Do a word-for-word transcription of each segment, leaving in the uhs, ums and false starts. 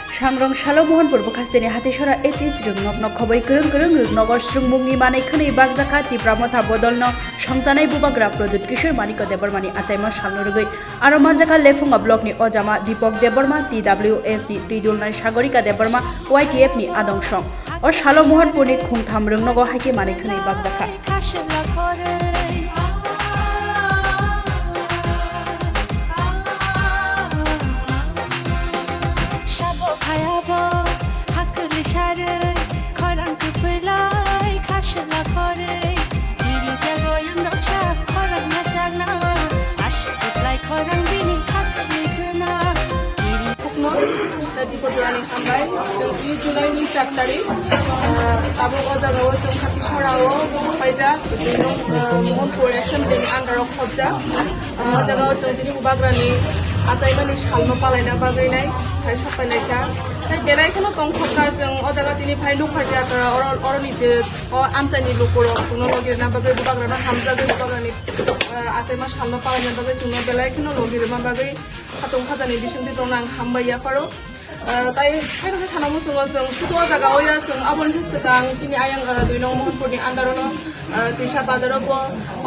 Sangrong salo Mohanpur bwkhasteni Hatisora H H rwngnokno khobwi kwrwng kwrwng rwngnogo swrwngmungni manwi khwnwi bakjakha Tipra Motha bodolno songchanai bubagra Pradyut Kishore Manikya Debbarmani achaima salno rwgwi. Aro manjakha Lephunga blockni ojama Dipok Debbarma, T W F ni twi dulnai Sagorika Debbarma, Y T F ni adong song. O salo Mohanpurni khungtham rwngnogo hai khe manwi khwnwi bakjakha. Sabo phayabo hakli sarwi khorang kwpwilai khasla khorwi. Diri jago yang roksa khorang na changna aswk kwplai khorang bini hakli khwna. Diri Khukno, tei Dipojorani hambai. Chwng tini July ni char tarik, ah, tabuk o jagao chwng Hatisora o paijak, tini, ah, Mohanpur Assembly ni under o khobjak. Ah, o jagao chwng tini bubagrani achaimani salno palaina bagwi nai, khai sopainai kha. Tei belai kheno tongthok kha chwng o jaga tini phai nukha kha, oro, oroni je o amchaini lukurok chwngno logi rwna bagwi bubagrano hamjagwi bubagrani, ah, achaima salno palaina bagwi chwngno belai kheno logi rwma bagwi. Khatong khajani bisingtwi tongna ang hambai yapharo. Ah, tai haino khe sana muchungo chwng sudo jaga o ya chwng aboni se swkang chini ayang, ah, dui nong Mohanpurni under o no, ah, Twisa bazar o bo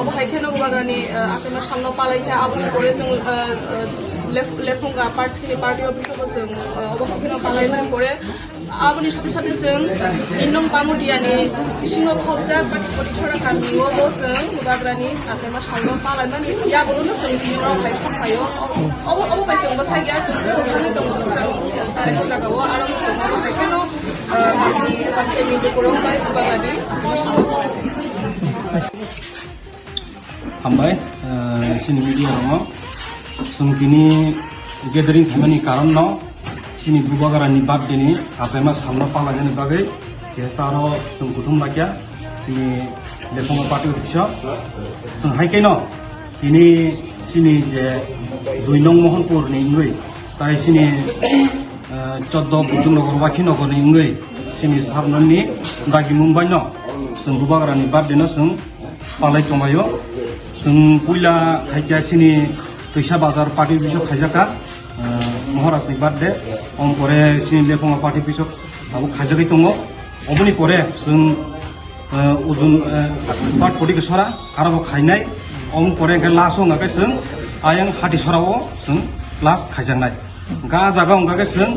obo hai kheno bubagrani, ah, achaima salno palai kha aboni pore chwng, ah, ah, Lef-, Lephunga part-, chini party office o bo chwng, ah, obo hai kheno palai mani pore. Aboni sathe sathe chwng tin nong Pamudiani bisingo khobjak Pati Potisora kamio bo chwng bubagrani achaima salno palaimani yagulo no chwng tini oro hai sok phaio. Obo, obo bai chwng bwthai ya chwng thangwi tongo swkang jagao aro chwng abo hai kheno, ah, bini panchayatni lukurok bai bubagrani achaima salno. Hambai, eh, chini media rokno. Chwng tini gathering khaimani karon no chini bubagrani birthday ni achaima salno palainani bagwi kesa aro chwng kuthum lakya chini Lephunga party office o. Chwng hai khe no tini chini je dui nong Mohanpur ni wngwi tai chini, eh, choddo Bujung Nagar, Wakhi Nagar ni wngwi chini sir noni dagi mung bai no chwng bubagrani birthday no chwng palai tonglaio. Chwng puila khaikya chini Twisa bazar party office o khaijakha, eh, Maharaj ni birthday. Om pore chini Lephunga party office o abo khaijagwi tongo. Oboni pore chwng, eh, ujun, eh, part forty ke sora, aro bo khainai. Om pore ke last o hwnga khe chwng ayang Hatisora o chwng last khaijaknai. Ga jaga wngkha khe chwng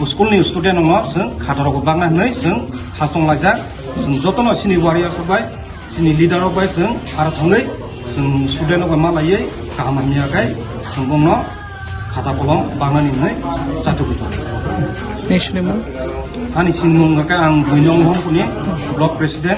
school ni student rokno chwng khatarokbo bakna hwnwi chwng khachong laijak. Chwng jotono chini warriors rok bai, chini leader rok bai chwng aro thangwi chwng student rok bai malaiwi kaham hamya khai chwng bongno khata kolom baknani hwnwi chathogwi tongo. Nini sinimung? Ani sinimung wngkha khe ang Buinong Mohanpurni block president.